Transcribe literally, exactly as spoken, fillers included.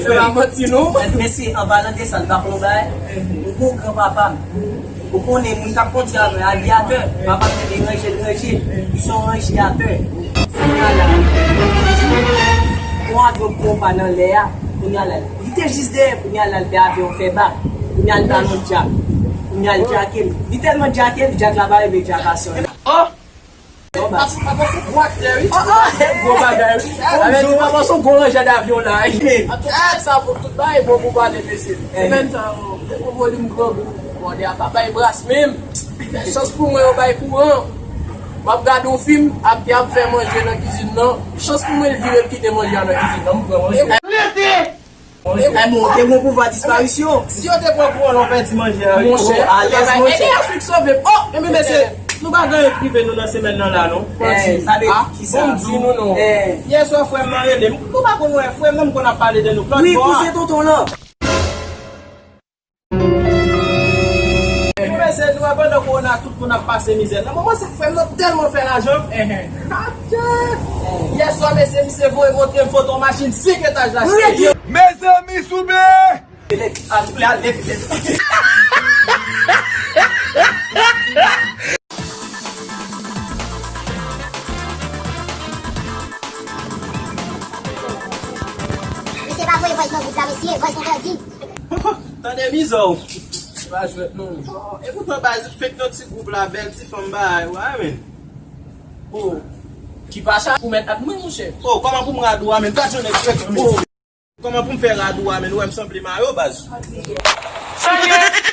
Se pa manti, non. Mèt, mesye, an palan de sa, n pa konn bagay. Ou bon granpapa m. Ou konnen, moun k ap kondui avè l, alyatè. Papa m te deranje l, ranje. Li se yon ranjyatè. Kounye a la, yon avyon pran pa nan lè a. Kounye a la, li te jis dèyè. Kounye a la, l fè avyon fè bak. Kounye a l pa nan djak. Kounye a l djake l. Li tèlman djake l, djak la pa rive djak aswè. Oh! Papa, papa se gwo aktè, wi. Oh, oh, gwo bagay, wi. Avè di papa se yon gwo ranjè davyon la, wi. Antouka, sa pou tout bagay bon pou pale, mesye. Semèn sa, yo, te gon volim grangou. Bon, de a pa bay bras menm. Chans pou mwen, yo bay kouran. M ap gade yon fim, aktè ap fè manje nan kizin nan. Chans pou mwen, l vire, l kite manje a nan kizin nan. M pran manje. Rete! E bon, te gon pouvwa disparisyon. Si yo te pran kouran, nou pèdi manje a, wi. Monchè, alèz, monchè. Ede Afrik sove. Oh, men mesye, nou pa gen anyen k rive nou nan semèn nan la, non. Eh, sa vle di kisa? Bon, m di nou, non. Eh. Yè swa, frè m nan rele m. Nou pa konn wè, frè m nan, m konn ap pale de nou. Klòd Wi, bò a. Kouzen tonton lan. Wi, mesye, nou wè pandan kowona, tout moun ap pase mizè. Nan moman sa, frè m nan tèlman fè lajan. Yè swa, mesye, misye voye montre m foto machin senk etaj la, serye. Mezanmi, souple! Misye pa voye voice nan gwoup la, mesye, voice entèdi. Tande mizè w. Se pa jwèt non. Oh, e poutan baz ou fèk nan ti gwoup la, bèl ti fanm bagay, wa men. Oh, ki pa cha pou mèt ak mwen, monchè. Oh, kòman pou m rad ou a men? Gad yon nèg fèk nan men. Oh, kòman pou m fè rad ou a men? Ou wè m sanble mayo, baz. Sa ye?